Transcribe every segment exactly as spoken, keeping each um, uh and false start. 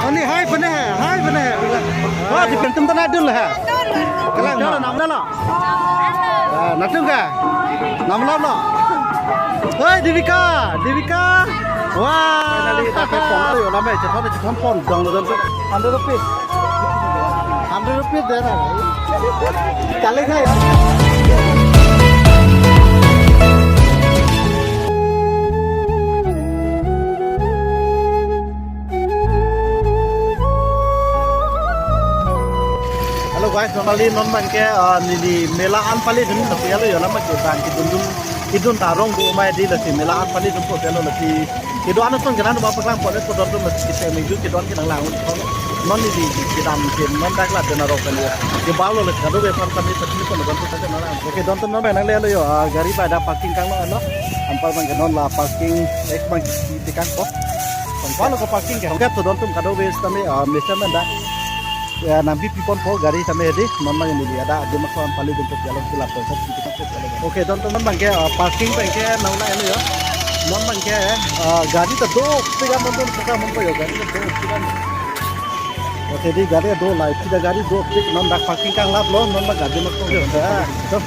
Ani hai pene hai, hai pene hai. Wah, di pentum tanah dul ha. Kalang ma. Namlo lo. Ah, natung ka? Namlo lo. Hei, Devika, Devika. Wah. Finally, ta pe pon ayo, lama chethan, chethan pon, dong, dong, dong. Hundred rupees. Hundred rupees de na. Kali kaya. Hello guys, normally non abangke, ah, neli mela an pali dun, tapi alo yo lama ke bang kedun dun, kedun ta arong do mai di lasi mela an pali dunpo, alo lasi kedo-an ason kenan ba paklang pon-et po don dun lasi kita minggu kedo-an kenang lang. Non neli kedam ke non dak la dun arong kan ya. Ke balo lasi kado be pan kami tapi pon don dun. Oke, don dun non abang nangle alo yo, ah, gari ba dak parking kanglo ano. Anpar abangke non la parking, ek abang tikang ko. Bang palo ko parking ke. Oke, to don dun kado be tame, ah, mesen na dak. Ya, nangpi pi ponpo gari tame di, non abang neli ada, dia makon pali dun to jalan pula po, sab tikang ko jalan. Oke, don dun non abangke, ah, parking abangke nang la alo yo. Non abangke, ah, gari ta do, tikang don dun, tikang mon ko yo, gari ta do, tikang. Oke, di gari do lai, kita gari do, tik non dak parking kanglaplo, non abang gari mak tong. Ya, to.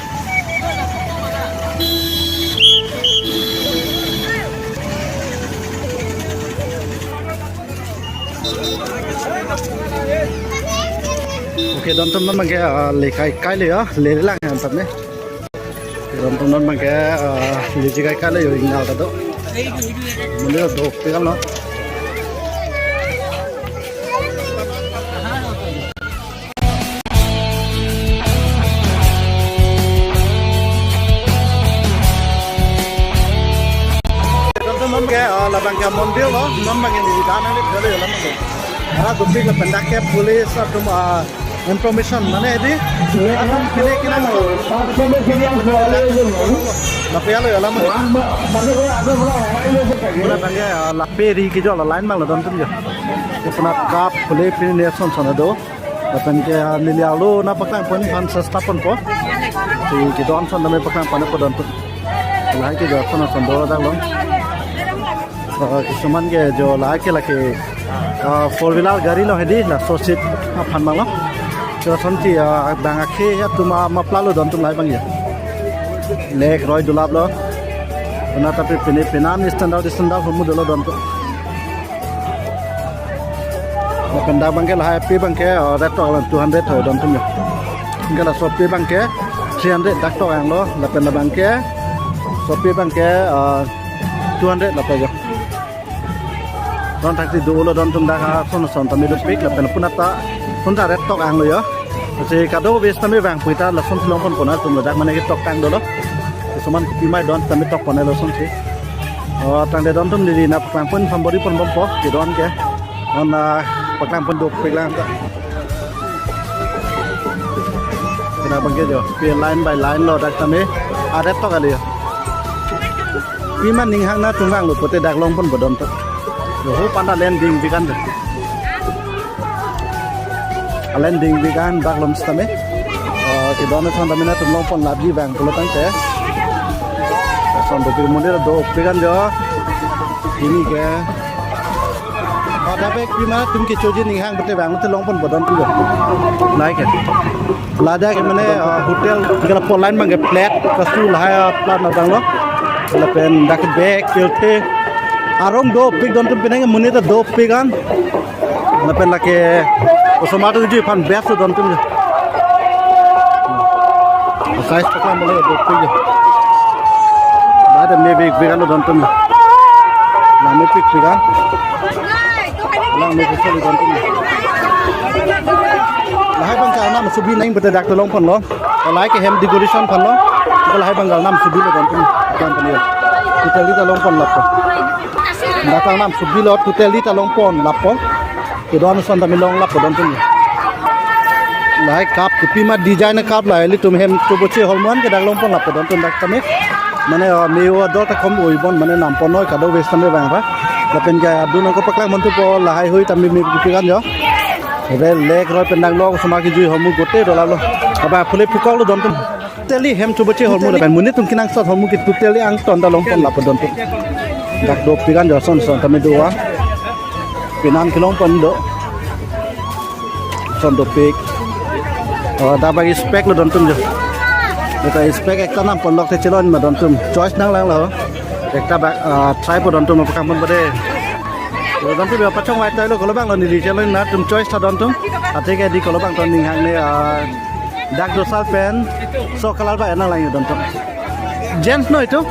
Oke, don dun non abangke, ah, le kai kai le ya, le le lang ya, antam ne. Don dun non abangke, ah, le ji kai kai le yo ingal ta do. Muli do, tikang lo. Don dun non ke, ah, labang ke mondir lo, non abangke neli dan neli beli lo non ke. Ara dopik lapen dak ke police atum, ah, information mane di. Atum pine kinan lo. Lape alo ya lama. Pura abangke, ah, lape ri kejo la line abang lo don dun yo. Pura kap pule pine ne son son do. Lapen ke, ah, neli alo na paklang pon aphan sesta ponpo. Si kedo-an ason tame paklang pon-et po don dun. Lahai ke jo ason ason do dak lo. Ah, kisuman ke jo lahai ke lake, ah, four wheeler gari lo hedi laso seat aphan abang lo. Jo ason si, ah, bang akhei atum ma plalo don dun lahai abang ya. Lek roi dulap lo. Puna tapi pine pinan standard standard hormu dolo don dun. Lapen dak abangke lahai pi abangke, oh, ret tok lang two hundred ho don dun yo. Anke laso pi abangke three hundred dak tok ang lo, lapen labangke, so pi abangke, ah, two hundred lapen yo. Don thak si dolo don dun dak ason ason tame dopik lapen puna ta puna ta ret tok ang lo yo. Si kado be tame bang puita lason si long pon pon atum lo dak mane ketok tang dolo. Kisuman kopi mai don tame tok pon lo son si. Oh, tangte don dun neli na paklang pon aphan bor-i pon bompo, kedo-an ke. Non, ah, paklang pon dopik lang ta. Puna abangke jo, pi line by line lo dak tame. Aret tok kali yo. Pima ning hang na tung vanglo pote dak long ponpo don dun. Yo ho panda alen dingpik an jo. Alen dingpik an dak lom sitame. Eh, kedo-an ason tame na tum long pon lapji bang pulo tangte. Ason dopik monit dopik an jo. Pini ke. Pada pek pima tum kechoji ning hang pote bang te long ponpo don dun jo. Lahai ke. Ladak ke mane, ah, hotel, kala pon line abangke flat, kasu lahai, ah, flat na dang lo. Lapen dak bag, kelte. Arong dopik don dun pine ke monit ta dopik an. Lapen lake, osomar tu ji aphan best don dun jo. Size paklang bole dopik jo. Lahai ta mepik pik an lo don dun jo. Lahai mepik pik an. Lang mepik soli don dun jo. Lahai abangke arnam subi nang pote dak ta long ponlo. Lahai ke hem decoration aphan lo. Lahai abangke arnam subi lo don dun. Totally ta long pon lapo. Dak arnam subi lo, totally ta long pon lapo. Kedo-an ason tame long lapo don dun. Lahai cup kopima design cup lahai ilitum hem choboche hormu an ke dak long pon lapo don dun dak tame. Mane, ah, me-o ador ta kom oi bon mane nam pon noi kado be tame bang ba. Lapen ke adun ako paklang pon thupo lahai hui tame mepik an jo. Ave lek roi pen dang lo osomar kejui hormu gote dolo lo. Aba pule pukok lo don dun. Totally hem choboche hormu lapen monit atum kenangsot hormu ke totally angton ta long pon lapo don dun. Dak dopik an jo ason ason tame do-an. Pinan kelong pon do. Son dopik. Oh, dak bagi spec lo dontum jo. Dak spec ekta nangponlok te chelon ma dontum. Choice nanglanglo. Ekta bag, ah, try po dontum pakam pon bade. Lo dontum ya pachong vai tai lo, kolobang lo neli chelon na tum choice tha dontum. Athe ke di kolobang ton ning hangne, ah, dak dosal pen. So color ba nanglang dontum. Jeans no itu?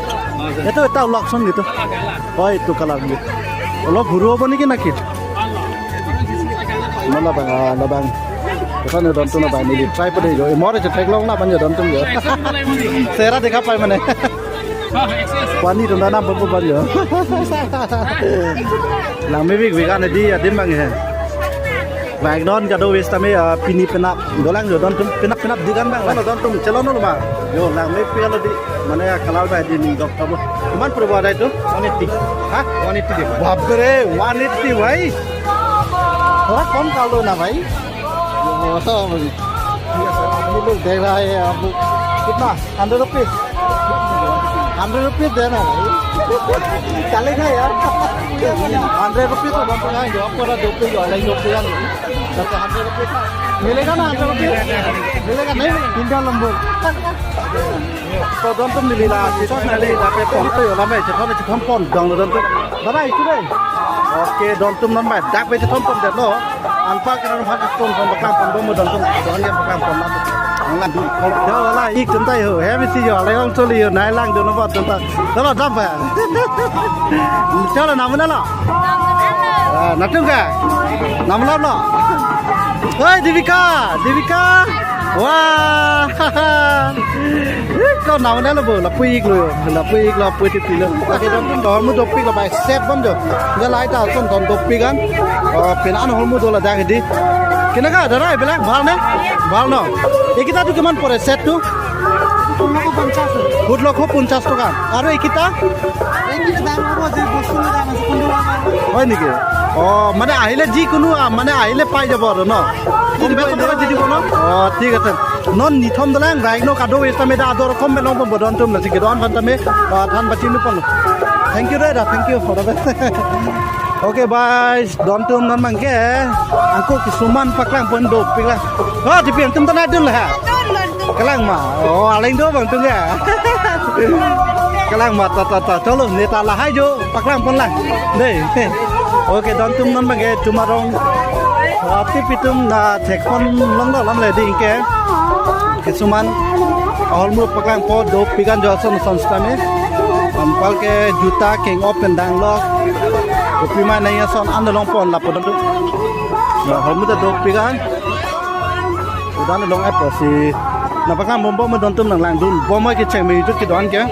Itu, itu lakson gitu. Oh, itu color gitu. Lo buru apa nih kena kit? Mana bang, ah, na bang. Bukan ya dontum na bang, neli try pada jo. Imor aja try long na bang ya dontum ya. Sera dekha pai mane. Pani tu na nam pun bang ya. Lang me big big ane di adim bang ya. Bang non kado wis tame, ah, pini penap. Dolang jo dontum penap penap di kan bang. Mana dontum chelon lo ma. Yo lang me pia lo di. Mana ya color ba di ning dok tabo. Kiman pura ba itu? One eighty. Ha? One eighty de. Baap re, one eighty bhai. थोड़ा कम कर लो ना भाई। वो तो भाई, ये सब आप लोग देख रहा है, आप लोग कितना? Hundred rupees. हंड्रेड रुपीज देना भाई। चलेगा यार। हंड्रेड रुपीज तो बनता है, जो आपको ना दो पे जो अलग दो पे यार। तो हंड्रेड रुपीज मिलेगा ना, हंड्रेड रुपीज? मिलेगा नहीं? तीन का लंबो। So dontum neli la, si sos neli dak pen pon to yo la me, chethon chethon pon dong dontum. Bye bye, today. Okay, dontum non bang, dak pen chethon pon det lo. Anpar ke non bhag pon pon paklang pon bom dontum. Don ke paklang pon na. Ang lang dun kol. Yo la, ik tum tai ho. He mi si yo, la yong choli yo, nai lang dun bot tum ta. Cholo dam pa. Cholo nam na lo. Ah, natung ka? Nam lo lo. Hoi, Devika, Devika. Wah. Ko nam na lo bo, lapu ik lo, lapu ik, lapu ti pilo. Okay, dontum holmu dopik lo bang, set bom jo. Ga lai ta son ton dopik an. Oh, pena an holmu do ladak di. Kena ka, dara, belak, bhal ne? Bhal no. Ekita tu kiman pore set tu? Sulokho ponchas. Sulokho ponchas taka. Aro ekita? Ekita dam hobo je bostu dam ase kundu. Hoi niki? Oh, mane ahile jikunu, ah, mane ahile pai jabo aro no? Kom besh hobo jidi bono? Oh, thik ase. Non nithom dolang, right now kado wis tame da ador kom belong pon bo dontum lasi kedo-an aphan tame, ah, than bachini pon. Thank you, Reda. Thank you for the best. Okay, bye. Dontum non bang ke, ako kisuman paklang pon dopik la. Oh, di pi atum ta nai dun la ha. Kalang ma. Oh, aling do bang tung ya. Kalang ma ta ta ta. Cholo, ne ta lahai jo paklang pon lang. Dei. Okay, dontum non bang ke chumarong. Ati pitum na thek pon long lo lam le ding ke. Kisuman holmu paklang po dopik an jo son son stame. Ampal ke juta keng op pen dang lo. Kopi ma nai son an long pon lapu dontum. Na holmu ta dopik an. Udan long ap si. Na paklang bom bom dontum nanglang dun. Bom ke cheng me jut kedo-an ke.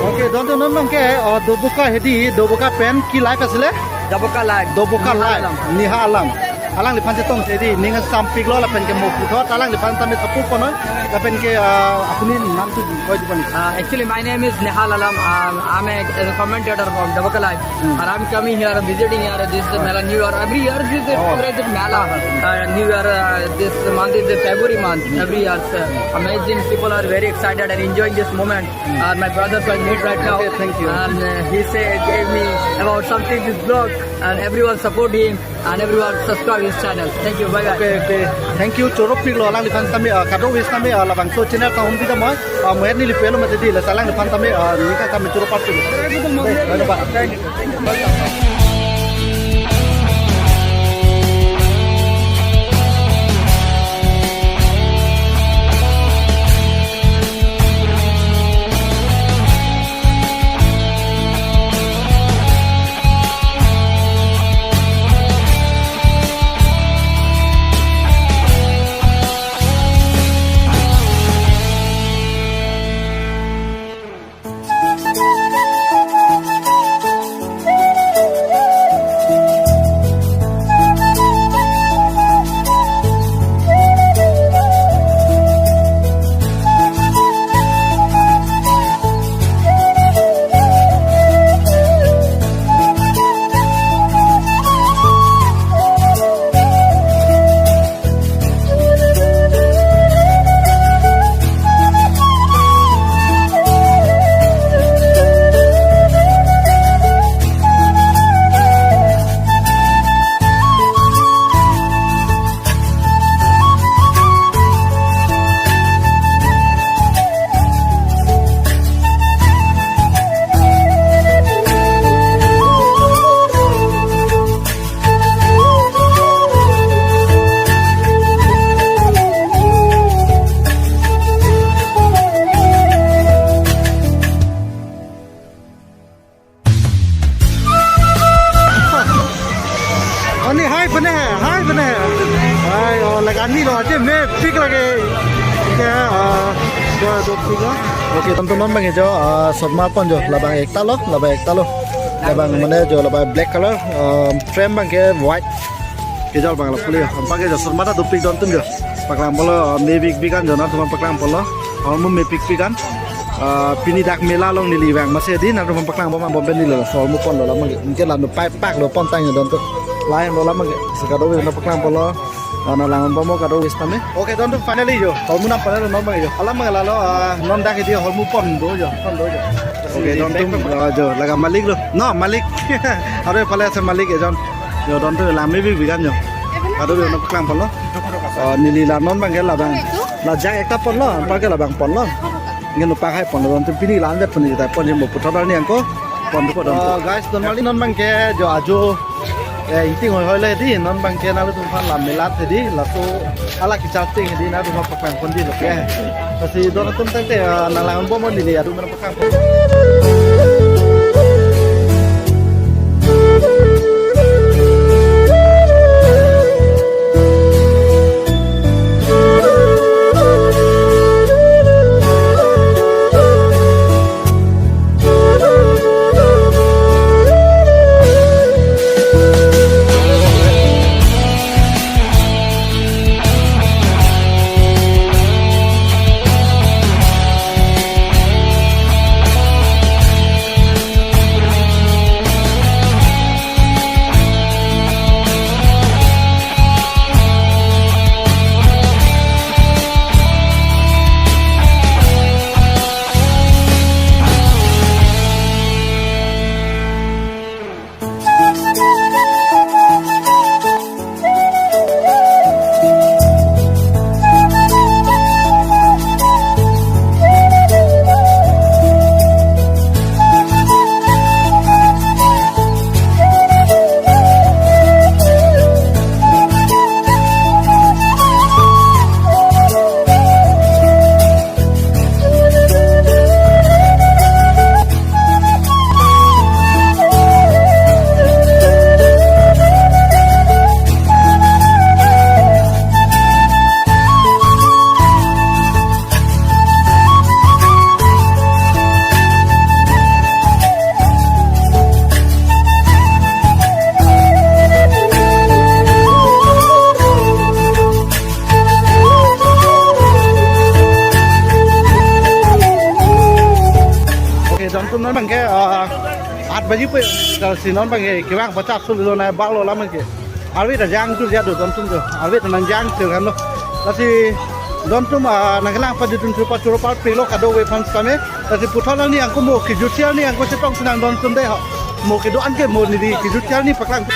Okay, dontum non bang ke, oh, Doboka hedi, Doboka pen ki live asile? Doboka live. Doboka Neha live. Alam. Neha Alam. Alangliphan chetong si di, ning sampik lo lapen ke mo puthot, alangliphan tame support kono, lapen ke, ah, apuni nam tu koi di pani. Uh, actually, my name is Nehal Alam. Um, I'm a, a commentator from Doboka Live. Hmm. And I'm coming here, visiting here this Mela New Year. Every year this is Oh. celebrated Mela. Uh, New Year, uh, this month is the February month. Every year, uh, amazing people are very excited and enjoying this moment. Uh, my brother, so I meet right now. Okay, thank you. And, uh, he said, gave me about something this vlog, and everyone support him, and everyone subscribe his channel. Thank you, bye bye. Okay, okay. Thank you. Choro pik lo alangliphan tame, uh, kado wis tame, uh, labangso channel ta hum di da moi. Uh, mo neli pelo mate di la alangliphan tame, uh, ning ka tame choro pat pik. Bye bye. Thank you. Pene hai, hai, pene hai. Hai, oh, lake ani lo, ache mepik lake. Ya, ah, dopik lo. Okay, tontu non abang ke jo, ah, sorma pon jo, labang ekta lo, labang ekta lo. Labang mane jo, labang black color, ah, frame abang ke white. Kejor abang lo pule, anparke jo sorma ta dopik dontum jo. Paklang pon lo, ah, mepik pik an jo, nangtum paklang pon lo. Ahormu mepik pik an. Ah, pini dak mela along neli vang amatsi di, nangtum paklang pon ma bom pen neli lo, ahormu pon lo labang ke. Anke la nu pai pak lo pon tang jo dontum. Lain lo labang ke. Si kadokave nangtum paklang pon lo. Ah, nanglang pon mo kadokave sitame. Okay, dontum finally jo. Ahormu nangpon lo non abang jo. Alam abang lalo, ah, non dak di ahormu pon do jo. Pon do jo. Okay, dontum, ah, jo, lake malik lo. No, malik. Aro pale ase malik ejon. Jo, dontum la mepik pik an jo. Kadokave nangtum paklang pon lo. Ah, neli la non abang ke labang. La jak ekta pon lo, anparke labang pon lo. Ngen upak hai pon lo, dontum pini la-an vet pon ni ta pon ni mo puthot arni angko. Pon dupo dontum. Ah, guys, normally non abang ke jo ajo, eh, ingting hoi hoi le di, non abang ke nangtumphan la mela hedi, laso hala kecharting hedi, nangtum paklang pon di lo ke. Lasi dontum tangte, ah, nanglang pon mo neli, aduh, nangpaklang pon. Okay, dontum non abang ke, ah, aat baji pu, lasi non abang ke kevang pachak sul lo na bak lo labang ke. Arve ta jang tu jadu dontum jo. Arve ta nang jang tu kan lo. Lasi dontum, ah, nangkelang pajutun tu pachuro parpik lo kadokave aphan sitame. Lasi puthot arni angko mo kejutsi arni angko chetong si nang dontum de ho. Mo kedo-an ke mo neli kejutsi arni paklang.